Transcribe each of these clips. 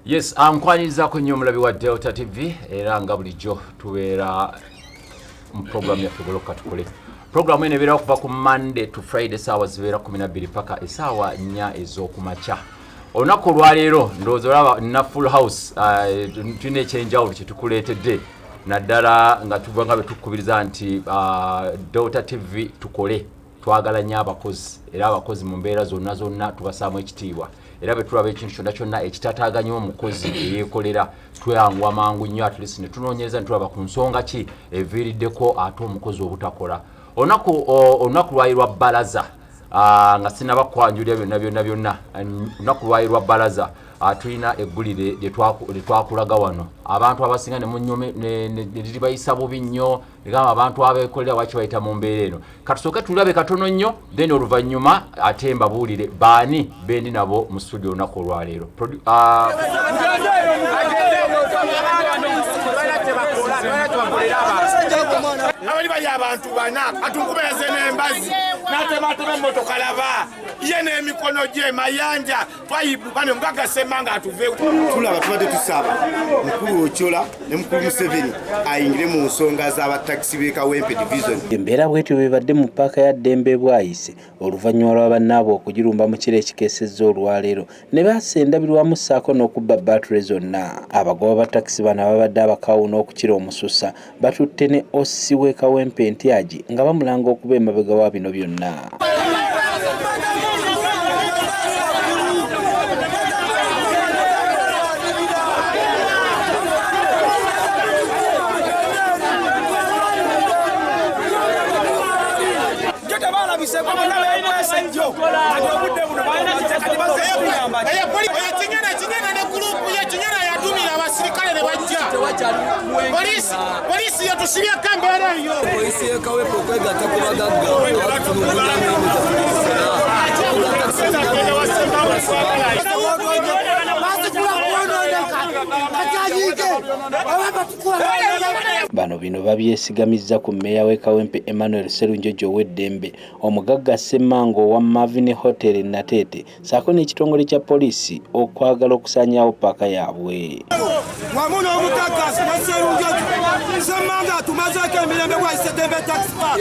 Yes, nkwanirizaako nnyo omulabi wa Delta TV, era nga bulijjo tubeera mu programu yaffe Golokoka Tukole. Programu eno ebeerawo kuva ku Monday to Friday, saawa zibeera 12 paka esaawa 4 ez'okumakya. Olunaku olwaleero ndowooza olaba na full house, tulina ekyenjawulo kyetukuleetedde, naddala nga tuva nga betukubiriza nti Delta TV tukole. Twagala nnyo abakozi, era abakozi mu mbeera zonna zonna tubasaamu ekitiibwa, era bwe tulaba ekintu kyonna kyonna ekitataaganya omukozi eyeekolera tweyanguwa mangu nnyo, at least ne tunoonyereza ne tulaba ku nsonga ki eviiriddeko ate omukozi obutakola. Olunaku lwali lwa bbalaza, nga sinaba kwanjulira byonna byonna byonna. Olunaku lwali lwa bbalaza, tulina eggulire lye twakulaga wano, abantu abasinga ne liribayisa bubi nnyo, egamba abantu abeekolera waki bayita mu mbeera eno. Katusooke tulabe katono nnyo, then oluvannyuma ate mbabuulire baani bendi nabo mu studio olunaku olwaleero. Abali bali abantu bana atunkubereze n'embazi n'atematema emmotoka, laba ye n'emikono gye Mayanja twayibuka ne mugaga Ssemanga atuveewo. Tulaba tubadde tusaba mukulu Ochola ne mukulu Museveni ayingire mu nsonga z'abatakisi b'e Kawempe Division. Embeera bwetyo bwebadde mu ppaaka ya Ddembe Bwayise oluvannyuma lwa bannaabwe okugirumba mu kiro ekikeesezza olwaleero ne baasa endabirwamu ssaako n'okubba bbaatule zonna. Abagoba ba takisi bano ababadde abakaawu n'okukira omususa batutte ne OC w'e Kawempe Ntyagi nga bamulanga okuba emabega wa bino byonna. Kinyana ne gurupu ye, Kinyana yatumira abasirikale ne bajja. Poliisi yetusibyeko embeera eyo. Polisi y'e Kawempe okwegatta ku bagagga abatutulugunya emirimu gyaffe. Bano bino babyesigamizza ku mmeeya w'e Kawempe Emmanuel Sserunjogi ow'eddembe, omugagga Ssemmango owa Marvin Hotel e Nateete, ssaako n'ekitongole kya poliisi okwagala okusaanyaawo ppaaka yaabwe. Wamu n'omugagga Sserunjogi Ssemmango atumazeeko emirembe Bwaise Ddembe Taxi Park,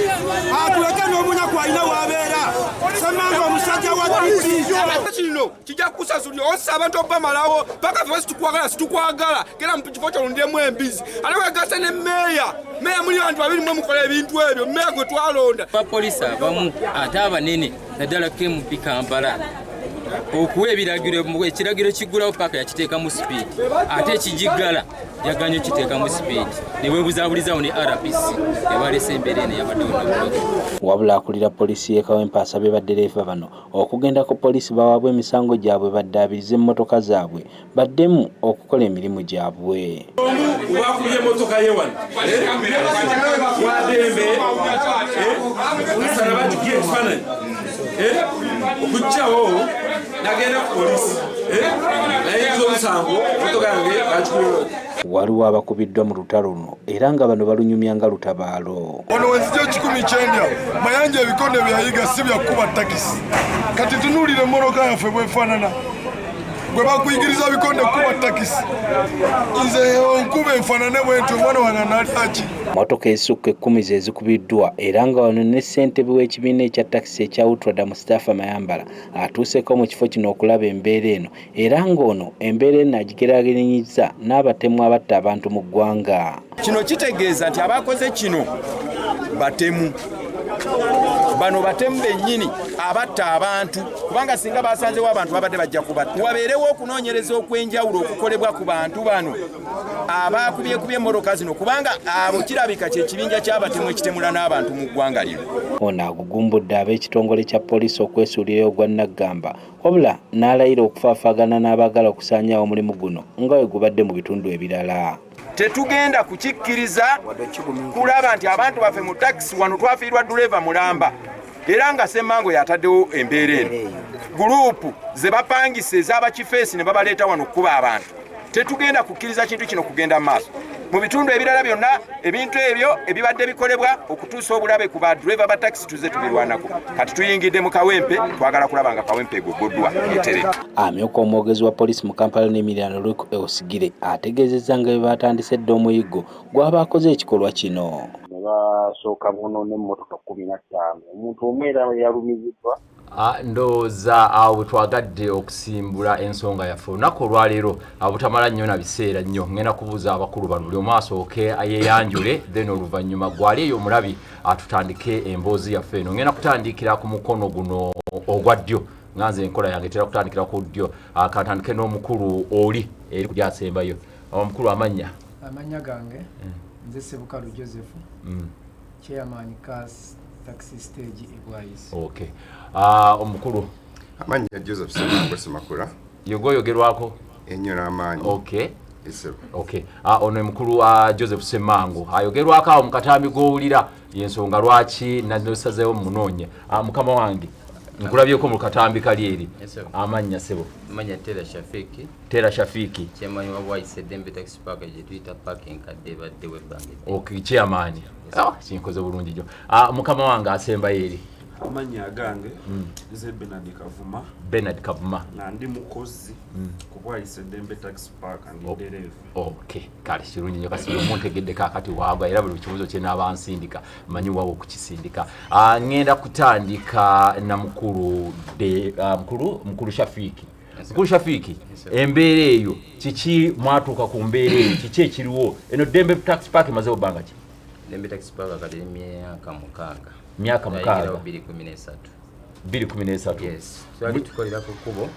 atuleke n'omunaku alina w'abeera. Ssemmango omusajja wa DP. Kino kijja kukusasulira ossa abantu obamalawo paka fe situkwagala situkwagala genda mu kifo kyolundiremu embizi ate wegase ne meeya. Meeya muli bantu babiri mwe mukola ebintu ebyo, meeya gwe twalonda. Bapoliisi abamu ate abanene naddala KMP Kampala okuwa ebiragiro, ekiragiro kiggulawo paaka yakiteekamu sipiidi, ate ekigiggala yaganye kiteekamu sipiidi ne weebuzaabulizawo ne RPC ebalese embeera eno eyabaddewo nabulogo. Wabula akulira poliisi y'e Kawempe asabye baddereeva bano okugenda ku poliisi bawaabwe emisango gyabwe, baddaabirize emmotoka zaabwe, baddemu okukola emirimu gyabwe. Bakubye emotoka ye wano Wadembe asala bagibye ekifaananyi okugjawo nagenda ku polisi nayinza omusango motoka yange bagikubye. Waliwo abakubiddwa mu lutalo luno era nga bano balunyumya nga lutabaalo. Wano wenzija ekikumi kyendya Mayanja ebikonde byayiga si byakukuba takisi. Kati tunuulira emmotoka yaffe bwefaanana, gwe bakuyigiriza bikonde kukuba takisi, nze onkuba enfaanane bwenti, omwana wange analyaki? Mmotoka ezisukka 10 ze zikubiddwa, era nga wano ne ssentebe w'ekibiina ekya takisi ekya UTRADA Mustafa Mayambala atuuseko mu kifo kino okulaba embeera eno, era ng'ono embeera eno agigeraageranyizza n'abatemu abatta abantu mu ggwanga. Kino kitegeeza nti abakoze kino batemu, bano batemu bennyini abatta abantu, kubanga singa basanzewo abantu babadde bajja kubatta. Wabeerewo okunoonyereza okw'enjawulo okukolebwa ku bantu bano abakubyekubye emmotoka zino, kubanga abo kirabika kye kibinja ky'abatemu ekitemula n'abantu mu ggwanga lino. Ono agugumbudde ab'ekitongole kya poliisi okwesuulirayo ogwa nnaggamba, wabula n'alayira okufaafaagana n'abaagala okusaanyaawo omulimu guno nga bwe gubadde mu bitundu ebirala. Tetugenda kukikkiriza kulaba nti abantu baffe mu takisi wano twafiirwa ddereeva mulamba, era nga Ssemmango yataddewo embeera eno, gurupu ze bapangisa ez'abakifeesi ne babaleeta wano okukuba abantu. Tetugenda kukkiriza kintu kino kugenda mu maaso. Mu bitundu ebirala byonna ebintu ebyo ebibadde bikolebwa okutuusa obulabe ku badriver ba takisi tuze tubirwanako. Kati tuyingidde mu Kawempe, twagala kulaba nga Kawempe egogoddwa etere. Amyuka omwogezi wa poliisi mu Kampala n'emiriraano Luke Osigire ategeezezza nga bwe baatandise edda omuyiggo gw'abaakoze ekikolwa kino. Ne basooka bonoona emmotoka 15 omuntu omu era yalumiziddwa. Ndowooza awo bwe twagadde okusimbula ensonga yaffe olunaku olwaleero, butamala nnyo na biseera nnyo, ŋŋenda kubuuza abakulu bano buli omu asooke yeeyanjule, then oluvannyuma gwali eyo omulabi atutandike emboozi yaffe eno. Ŋŋenda kutandikira ku mukono guno ogwa ddyo, nga nze enkola yange etera kutandikira ku ddyo. Katandike n'omukulu oli eri ku gyasembayo. Omukulu, amannya? Amannya gange nze Sebukalu Joseph, chairman CAS taxi stage e Bwaise. Okay. Omukulu? Amannya Joseph Semango Semakula. Yogoyogerwako. Ennyo n'amaanyi. Okay. Esebo. Okay. Ono mukulu wa Joseph Semango ayogerwako awo mu katambi g'owulira, yensonga lwaki nasazeewo munoonye. Mukama wange, nkulabyeko mu katambi kali eri. Yes, sir. Amannya, sebo? Manya Tera Shafiki. Tera Shafiki. Chairman wa Bwaise Dembe Taxi Park gye tuyita park enkadde ebaddewo ebbanga eddene. Okay, chairman. Kinkoze bulungi nnyo. Mukama wange asembayo eri? Amannya agange nze Benard Kavuma. Benard Kavuma. Nga ndi mukozi ku Bwaise Dembe Taxi Park, ndi dereeva. Okay, kale kirungi nnyo. Kasi omuntegedde kaakati waagwa, era buli kibuuzo kye naaba nsindika manyi wawa okukisindika. Ŋŋenda kutandika na mukulu de, mukulu Shafiiki. Mukulu Shafiiki, embeera eyo kiki? Mwatuuka ku mbeera eyo kiki ekiriwo? Eno Dembe Taxi Park emazewo bbanga ki? Dembe Taxi Park kati eri myaka 6. Myaka 6. Yayingirawo 2013. 2013. Yes, twali tukolera ku kkubo.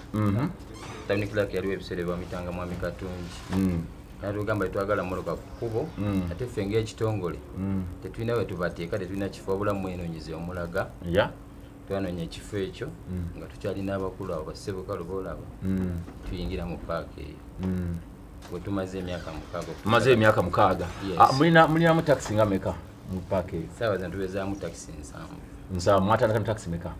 Town clerk yaliwo ebiseera ebyamitanga Mwami Katungi. Natugamba tetwagala mmotoka ku kkubo. Ate ffe ng'ekitongole tetulina we tubateeka, tetulina kifo, wabula mwenoonyeze omulaga. Twanoonya ekifo ekyo nga tukyalina abakulu abo basebukalu boolaba. Tuyingira mu paaka eyo bwe tumaze emyaka 6. Mumaze emyaka 6. Yes. Mulinamu takisi nga meka mu paaka eyo? Saawa zino tubezaamu takisi 70. 70. Mwatandika mu takisi meka?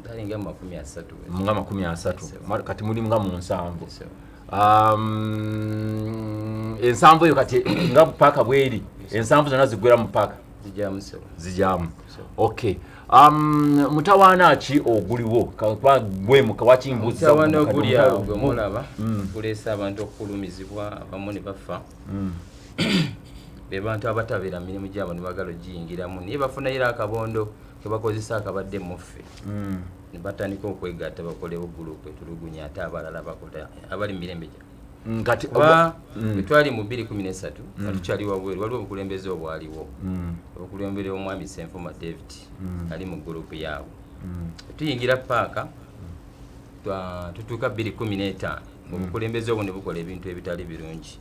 Ntalinga mu 30. Nga 30. Kati muli nga mu 70. 70 eyo kati nga paaka bweri, 70 zonna ziggwera mu paaka? Zijjamu, sebo. Zijjamu, okay. Mutawaana ki oguliwo? Kuba gwe wakimbuuza. Mutawaana oguli awo gwe mulaba guleese abantu okulumizibwa, abamu ne bafa, be bantu abatabeera mu mirimu gyabwe ne bagala ogiyingiramu, naye bafunayo era akabondo kebakozesa akabadde muffe ne batandika okwegatta bakolewo gurupu etulugunya ate abalala bakola abali mu mirembe gyabwe. Kati Kuba bwe twali mu 2013 nga tukyali wabweru, waliwo obukulembeze obwaliwo, obukulembere omwami Senfuma David ali mu gurupu yaabwe. Tuyingira paaka, tutuuka 2015, obukulembeze obwo ne bukola ebintu ebitali birungi,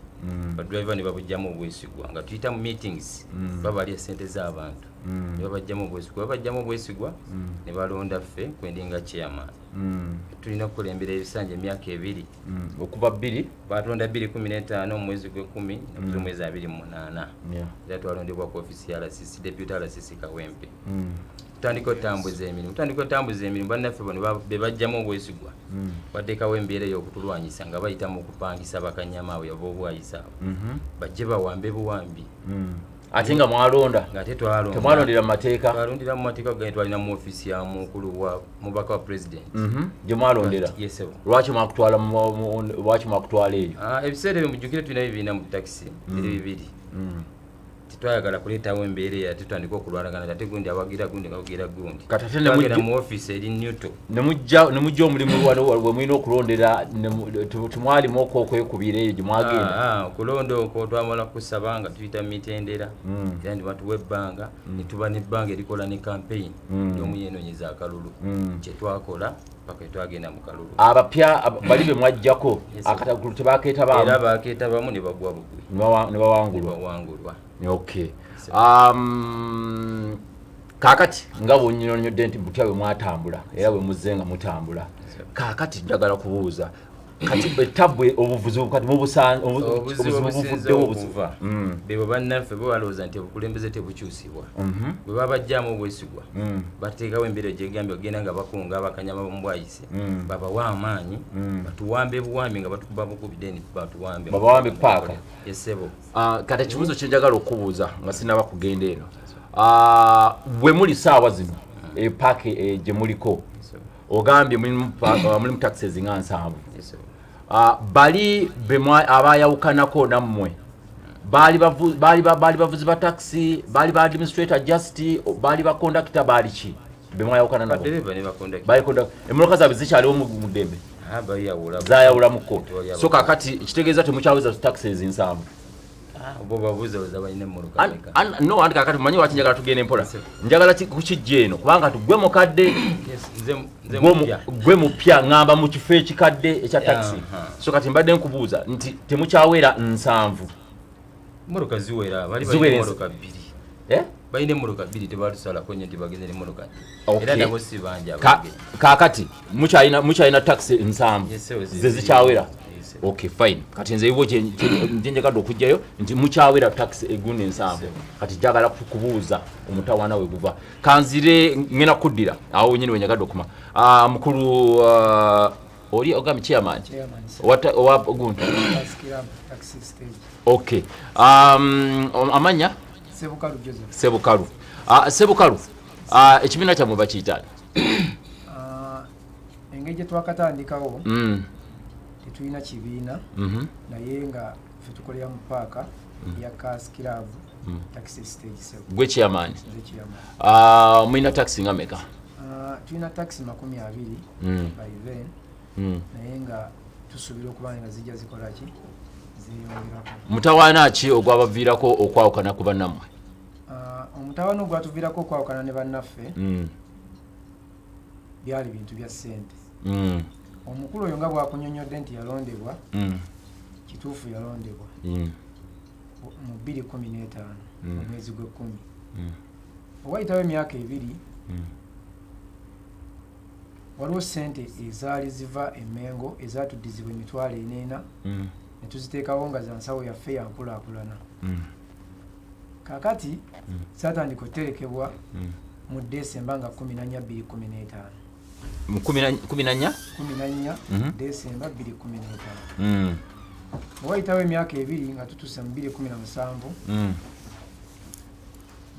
badriver ne babugjamu obwesigwa nga tuyita mu meetings. Babalya sente z'abantu ne babajjamu obwesigwa, babajjamu obwesigwa ne balonda ffe kwendinga chairman. Tulina okukulembera ebisanja emyaka 2. Okuva bbiri? Batulonda 2015 omwezi gwekumi nakuza omwezi 28. Era twalondebwa ku ofisi ya RCC, deputy RCC Kawempe. Tutandika otambuza emirimu, tutandika otambuza emirimu, bannaffe bano be bajjamu obwesigwa bateekawo embeera ey'okutulwanyisa nga bayita mu kupangisa bakanyama abo yava obwayisa abo bajje bawambe buwambi. Ate nga mwalonda? Ng'ate twalonda. Temwalondera mu mateeka? Twalondera mu mateeka gane, twalina mu ofiisi ya mukulu wa mubaka wa president. Gye mwalondera? Yes, sir. Lwaki mwakutwala eyo? Ah, ebiseera ebyo mujjukire tulina ebibiina mu takisi biri bibiri. Tetwayagala kuleetawo embeera eyo ate tutandika okulwanagana, ate gundi awagira gundi awagira gundi. Kati ate ne Twagenda mu ofiisi eri Newton. Ne mujja omulimu wano we mulina okulondera, temwalimu okwekubira eyo gye mwagenda? Ah, ah, okulonda okwo twamala kusaba nga tuyita mu mitendera era ne batuwa ebbanga, ne tuba n'ebbanga erikola ne campaign y'omu yeenoonyeza akalulu, kyetwakola paka twagenda mu kalulu. Abapya bali be mwajjako Yes, sir. akatagulu tebakeetabaamu? Era bakeetabamu ne bagwa bugwi. Ne bawangulwa? Ne bawangulwa. Okay. Kaakati nga bwonnyonnyodde nti butya bwe mwatambula era bwe muzze nga mutambula, kaakati njagala kubuuza Kati etabwe obuvuzi kati obuzibu buvuddewo okuva bebo bannaffe bo balowooza nti obukulembeze tebukyusibwa. Bwe babajjaamu obwesigwa, bateekawo embeera gyegambye ogenda nga bakunga abakanyama b'omu Bwaise, babawe amaanyi, batuwambe buwambi nga batukuba bukubi, then batuwambe. Babawambe paaka. Esebo. Ah, kati ekibuuzo kyenjagala okubuuza nga sinaba kugenda eno, bwe muli saawa zino epaaka gye muliko, ogambye mulimu taxis nga 70. Bali abayawukanako nammwe baali bavuzi ba taxi, baali ba administrator, just baali ba conductor, baali ki bemwayawukana nabo? Badereva ne bakondakita. Baali emmotoka zaabwe zikyaliwo mu ddembe? Ah, bayawula. Zayawulamuko. Tewali. So kakati kitegeeza temukyaweza taxis 70? Ah, bo babuuza balina emmotoka meka. No, anti kakati manyi waki njagala tugende mpola, njagala kukijja eno kubanga gwe mukadde. Yes, nze mupya. Gwe mupya, ŋŋamba mu kifo ekikadde ekya taxi. So kati mbadde nkubuuza nti temukyawera 70? Emmotoka ziwera, bali Ziwera. balina emmotoka 2. Eh? Balina emmotoka 2, tebatusalako nnyo nti bagenze n'emmotoka. Okay. Era nabo si bangi abagenzi. Kakati mukyalina taxi 70? Yes, sir, ze zikyawera. Okay, fine. Kati nze ibo kyenjagadde okugjayo nti mukyawera taxi egundi 70. Kati njagala kubuuza omutawaana we guva. Kanzire ngenda kuddira awo wenyini wenjagadde okuma. Mukulu, oli ogambye chairman? Chairman, sir. Owa gundi? Cars Club taxi stage. Okay, amanya? Sebukalu Joseph. Sebukalu. Sebukalu, ekibiina kyammwe bakiyita? Engeri gye twakatandikawo, tetulina kibiina, naye nga ffe tukolera mu paaka ya Cars Club taxi stage, sebo. Gwe chairman? Nze chairman. Mulina taxi nga meka? Tulina taxi 20 by then, naye nga tusuubira okuba nga zijja zikola ki, zeyongerako. Mutawaana ki ogwabaviirako okwawukana ku bannammwe? Omutawaana ogwatuviirako okwawukana ne bannaffe byali bintu bya ssente. Omukulu oyo nga bwakunyonyodde nti yalondebwa, kituufu yalondebwa mu 2015, mu mwezi gw'ekkumi. Owayitawo emyaka 2, waliwo ssente ezaali ziva emengo ezatuddizibwa 400,000, ne tuziteekawo nga za nsawo yaffe yankulaakulana. Kaakati zatandika oterekebwa mu Desemba nga 14 2015. Mu 14? 14 Desemba 2015. Owayitawo emyaka 2 nga tutuuse mu 2017,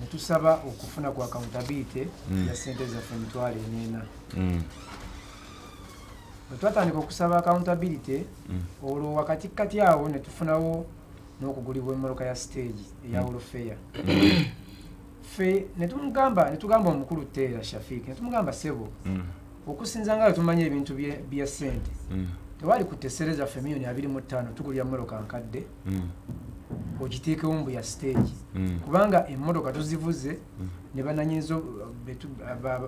ne tusaba okufuna ku accountability ya ssente zaffe 400,000. Bwe twatandika okusaba accountability, olwo wakati kati awo ne tufunawo n'okugulibwa emmotoka ya stage eya welfare. Ffe ne tumugamba, ne tugamba omukulu Teera Shafiik, ne tumugamba, "Ssebo, okusinza nga bwe tumanyi ebintu bya ssente, tewali ku tesere zaffe miliyoni 25 tugulya mmotoka nkadde ogiteekewo mbu ya stage, kubanga emmotoka tuzivuze ne bananyinizo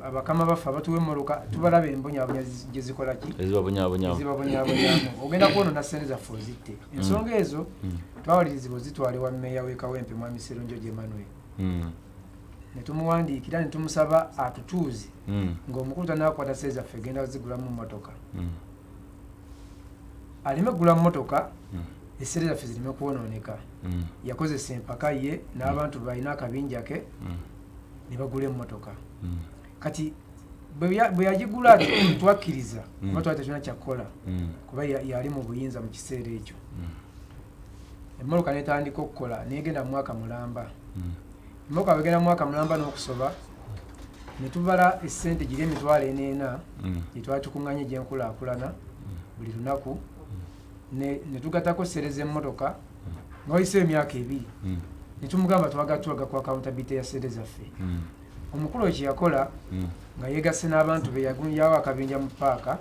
abakama baffe abatuwa emmotoka tubalaba embonyabonya gye zikola ki." Ezibabonyaabonyamu. Ezibabonyaabonyamu, ogenda kwonona ssente zaffe ozitte. Ensonga ezo twawalirizibwa ozitwala ewa mmeeya w'e Kawempe, Mwami Serunjogi Emmanuel, ne tumuwandiikira ne tumusaba atutuuze ng'omukulu tanakwata ssente zaffe egenda zigulamu mmotoka, aleme kugula mmotoka, essente zaffe zireme kwonooneka. Yakozesa empaka ye n'abantu balina akabinja ke ne bagula emmotoka. Kati bwe yagigula twakkiriza, kuba twali tetulina kyakukola, kuba yali mu buyinza mu kiseera ekyo. Emmotoka netandika okukola negenda mu mwaka mulamba. Emmotoka bwegenda mu mwaka mulamba n'okusoba, ne tubala essente giri 400,000 gyetwali tukuŋŋanye egyenkulaakulana buli lunaku, ne tugatako ssente z'emmotoka nga wayise emyaka 2, ne tumugamba twagala tulaga ku accountability ya ssente zaffe. Omukulu oyo kyeyakola, nga yeegasse n'abantu be, yagunjawo akabinja mu paaka,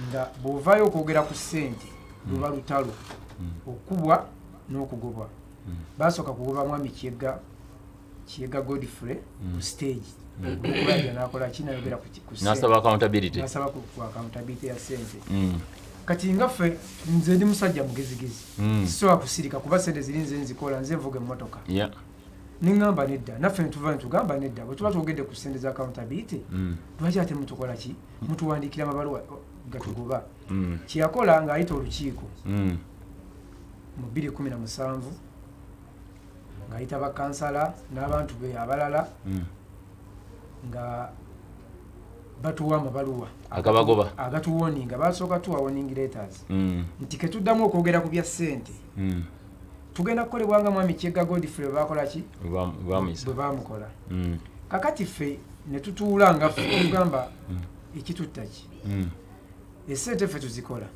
nga bw'ovaayo okwogera ku ssente luba lutalo, okubwa n'okugobwa. Basooka kugoba mwami Kyegga, Kyegga Godfrey, ku stage, olwokuba nakola ki, nayogera ku ssente. N'asaba accountability. N'asaba ku accountability ya ssente. Kati nga ffe, nze ndi musajja mugezigezi, sisobola kusirika kuba sente ziri nze nzikola, nze nvuga emmotoka. Neŋŋamba nedda, naffe netuva netugamba nedda, bwe tuba twogedde ku ssente za accountability, lwaki ate mutukola ki, mutuwandiikira amabaluwa? Gatugoba. Kyeyakola ng'ayita olukiiko mu 2017, ng'ayita bakansala n'abantu be abalala, nga batuwa amabaluwa Agabagoba. Agatuwarninga. Basooka tuwa warning letters nti ketuddamu okwogera ku bya ssente, tugenda kukolebwa nga mwami Kyegga Godfrey bwe bakola ki? Bamuyisa. Bwe bamukola. Kakati ffe ne tutuula nga ffe tugamba, ekitutta ki? Esente ffe tuzikola.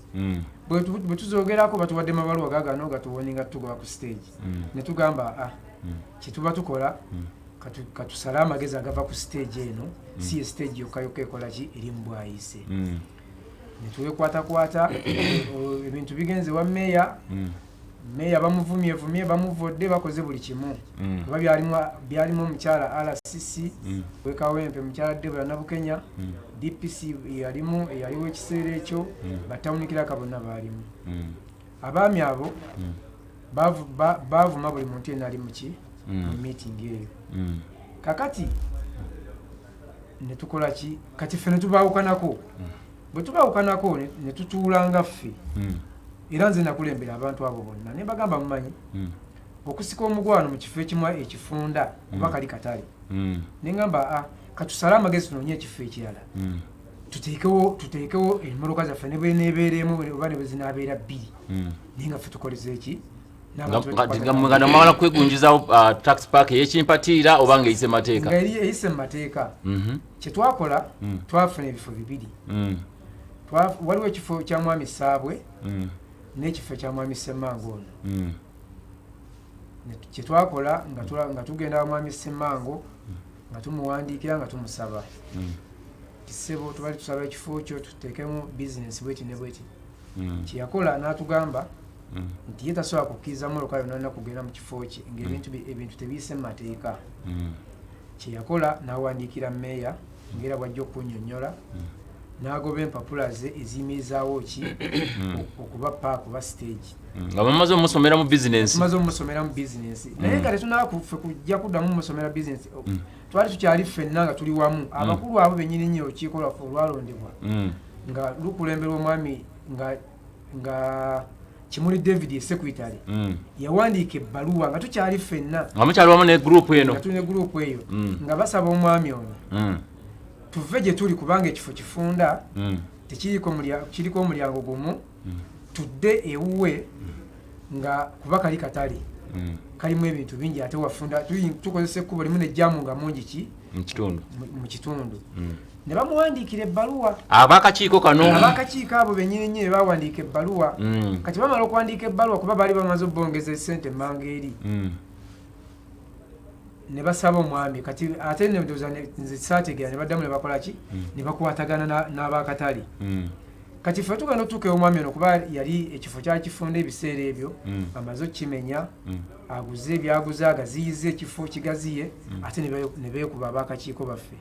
Bwe tuzogerako, batuwadde mabaluwa gagano gatuwarninga, tugoba ku stage. Ne tugamba, ah, kyetuba tukola, katusale amagezi agava ku stage eno. Si ye stage yokka yokka ekola ki, eri mu Bwayise. Ne twekwatakwata, ebintu bigenze wa meeya. Meeya bamuvumyevumye, bamuvodde, bakoze buli kimu. Kuba byalimu omukyala RCC wekawempe, mukyala Debora Nabukenya, DPC yalimu, eyaliwo ekiseera ekyo, batawunikiraka bonna baalimu. Abaami abo baavuma buli muntu yenna ali muki mu meeting eyo. Kakati ne tukola ki? Kati ffe ne tubaawukanako. Bwe tubaawukanako, ne tutuula nga ffe, era nze nakulembera abantu abo bonna ne bagamba, mumanyi, okusika omugwano mu kifo ekimu ekifunda, kuba kali katale, ne ŋŋamba, a katusale amagezi tunoonye ekifo ekirala, tuteekewo emmotoka zaffe ne bweneebeeremu oba ne bwe zinaabeera bbiri, naye nga ffe tukoleza eki n'abantu. Nga mwamala kwegunjizawo taxi park eyekimpatiira oba nga eyise mateeka? Nga eri eyise mu mateeka. Kyetwakola, twafuna ebifo bibiri. Waliwo ekifo kya mwami Saabwe n'ekifo kya mwami Semmango ono. Kyetwakola, nga tugenda wa mwami Semmango, nga tumuwandiikira, nga tumusaba, "Ssebo, tubali tusaba ekifo kyo tuteekemu bizinesi bweti ne bweti." Kyeyakola, n'atugamba nti ye tasobola kukkiriza mmotoka yonna yonna kugenda mu kifo kye ng'ebintu ebintu tebiyise mu mateeka. Kyeyakola, n'awandiikira meeya, ng'era bw'ajja okunnyonnyola, n'agoba empapula ze eziyimirizaawo ki, okuba paaka oba stage. Nga bamaze omusomera mu bizinensi. Tumaze omusomera mu bizinensi, naye nga tetunaba ffe kujja kuddamu musomera bizinensi. Twali tukyali ffenna nga tuli wamu, abakulu abo bennyini nnyo, olukiiko lwaffe olwalondebwa nga lukulemberwa omwami nga Kimuli David esekwitale, yawandiika ebbaluwa nga tukyali ffenna. Nga mukyali wamu ne gurupu eno. Nga tuli ne gurupu eyo, nga basaba omwami ono tuve gye tuli, kubanga ekifo kifunda, tekiriko kiriko omulyango gumu, tudde ewuwe, nga kuba kali katale, kalimu ebintu bingi, ate wafunda, tukozesa ekkubo limu ne jam nga mungi ki mu kitundu. Mu kitundu. Ne bamuwandiikira ebbaluwa. Abakakiiko kano. Abakakiiko abo bennyini nnyini bawandiika ebbaluwa. Kati bamala okuwandiika ebbaluwa, kuba baali bamaze obbongeza esente emmanga eri, ne basaba omwami. Kati ate ndowooza nze saategeera, ne baddamu ne bakola ki, ne bakwatagana n'abakatale. Kati ffe tugenda otuuka ew'omwami ono, kuba yali ekifo kyali kifunda ebiseera ebyo, amaze okukimenya, aguze ebyaguze, agaziyiza ekifo kigaziye, ate ne beekuba abakakiiko baffe.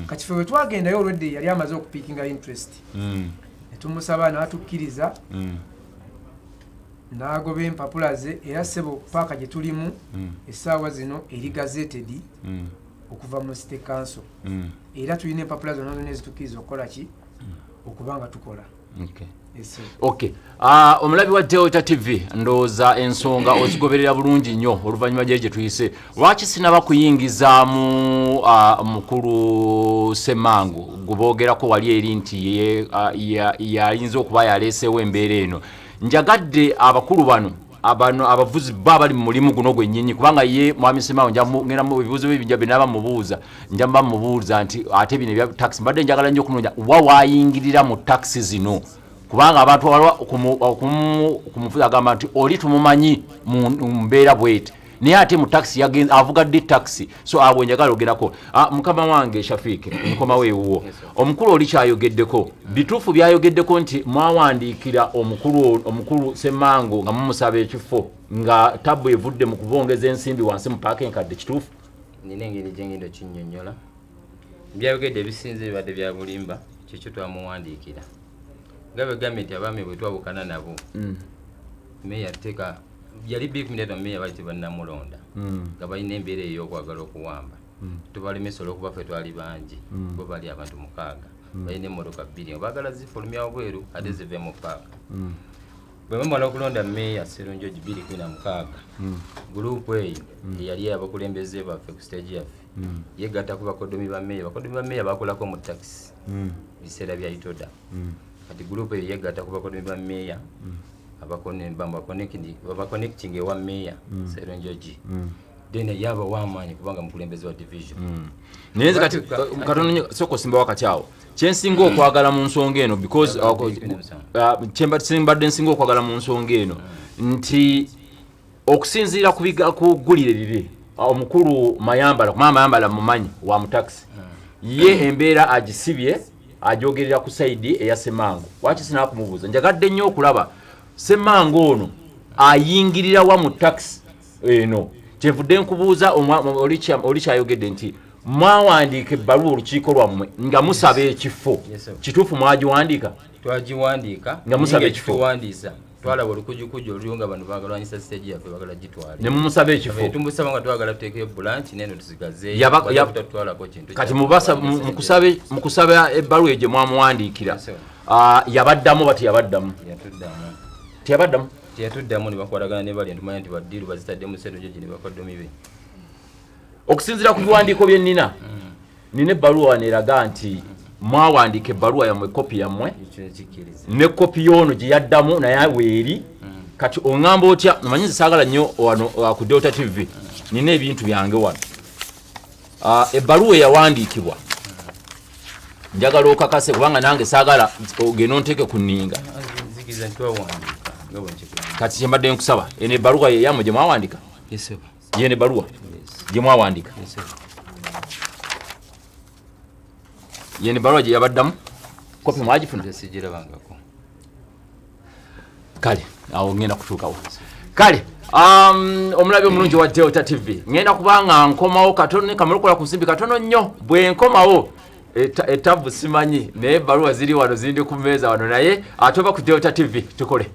Kati ffe bwe twagendayo, olwedde yali amaze okupickinga interest, ne tumusaba n'atukkiriza, n'agoba empapula ze. Era ssebo, paaka gye tulimu essaawa zino eri gazetted okuva mu city council, era tulina empapula zonna zonna ezitukkiriza okukola ki, okuba nga tukola. Yes, sir. Okay. Omulabi wa Delta TV, ndowooza ensonga ozigoberera bulungi nnyo. Oluvannyuma gyeri gye tuyise, lwaki sinaba kuyingizaamu mukulu Semangu gwe boogerako wali eri nti ye yayinza okuba yaleeseewo embeera eno? Njagadde abakulu bano, abano abavuzi bo abali mu mulimu guno gwennyini, kubanga ye mwami Semangu ngenda mu ebibuuzo bye bijja binaaba mubuuza, nja muba mubuuza nti ate bino ebya taxi, mbadde njagala nnyo okunoonya wa waayingirira mu taxi zino, kubanga abantu waliwo kumufuzi agamba nti oli tumumanyi mu mbeera bweti, naye ate mu taxi avuga ddi taxi? So awo njagala ogerako. Mukama wange Shafiik, nkomawo ewuwo. Omukulu oli kyayogeddeko bituufu, byayogeddeko nti mwawandiikira omukulu Semango nga mumusaba ekifo, nga tabu evudde mu kubongeza ensimbi wansi mu paaka enkadde. Kituufu? Nina engeri gyengenda okinnyonnyola. Byayogedde ebisinze bibadde bya bulimba. Kyekyo twamuwandiikira, nga bwe gambye nti abaami bwe twawukana nabo, meeya teeka yali 2013, meeya bali tebannamulonda, nga balina embeera ey'okwagala okuwamba, tubalemesa olwokuba ffe twali bangi, bo bali abantu 6. Balina emmotoka bbiri nga baagala zifulumya wabweru ate zive mu paaka. Bwe bamala okulonda meeya Serunjogi 2016, guruupu eyo eyali abakulembeze baffe ku stage yaffe yegatta ku bakodomi ba meeya. Bakodomi ba meeya bakolako mu takisi biseera bya itoda. Kati guruupu eyo yegatta ku bakodomi ba meeya, abaconnecting ewa meeya Serunjogi, then yabawa amaanyi kubanga mukulembeze wa division. Naye nze kati katono nnyo, sooka osimba wakati awo. Kyensinga okwagala mu nsonga eno, because kyembadde nsinga okwagala mu nsonga eno nti okusinziira ku ggulire liri, omukulu Mayambala, kubanga Mayambala mumanyi wa mutakisi, ye embeera agisibye ajogerera ku side eya Semango. Waki sinakumubuuza? Njagadde nnyo okulaba Semango ono ayingirira wa mu takisi eno. Kyenvudde nkubuuza, oli kyayogedde nti mwawandiika ebbaluwa olukiiko lwammwe nga musaba ekifo. Yes, sir. Kituufu mwagiwandiika? Twagiwandiika. Nga musaba ekifo. Tuwandiisa, twalaba olukujukuju oluliwo nga bano bagalwanyisa stage yaffe, bagala gitwale. Ne mumusaba ekifo? Tumusaba nga twagala tuteekeyo branch neno tusigazeeyo. Tutwalako kintu. Kati mu kusaba ebbaluwa egyo mwamuwandiikira, yabaddamu ba teyabaddamu? Yatuddamu. Teyabaddamu? Teyatuddamu, ne bakwatagana ne bali ntumanya nti baddiru bazitaddemu Serunjogi ne bakodomi be. Okusinziira ku biwandiiko bye nnina, nina ebbaluwa wano eraga nti mwawandiika ebbaluwa yammwe, kopi yammwe ne kopi y'ono gye yaddamu naye weeri. Kati oŋŋamba otya? Omanyi nze saagala nnyo wano ku Delta TV, nina ebintu byange wano. Ebbaluwa eyawandiikibwa njagala okakase, kubanga nange saagala ogenda onteeke ku nninga. Nzikiriza nti twawandiika nga bwe nkigamba. Kati kyembadde nkusaba, eno ebbaluwa yeyammwe gye mwawandiika? Yes, sir. Yeno ebbaluwa gye mwawandiika? Yes, sir. Yeno ebbaluwa gye yabaddamu, kopi mwagifuna? Nze sigirabangako. Kale awo ngenda kutuukawo. Kale omulabi omulungi wa Delta TV, ngenda kubanga nkomawo katono, kamala ku nsimbi katono nnyo. Bwe nkomawo etabu simanyi, naye ebbaluwa ziri wano, zindi ku mmeeza wano, naye ate oba ku Delta TV tukole.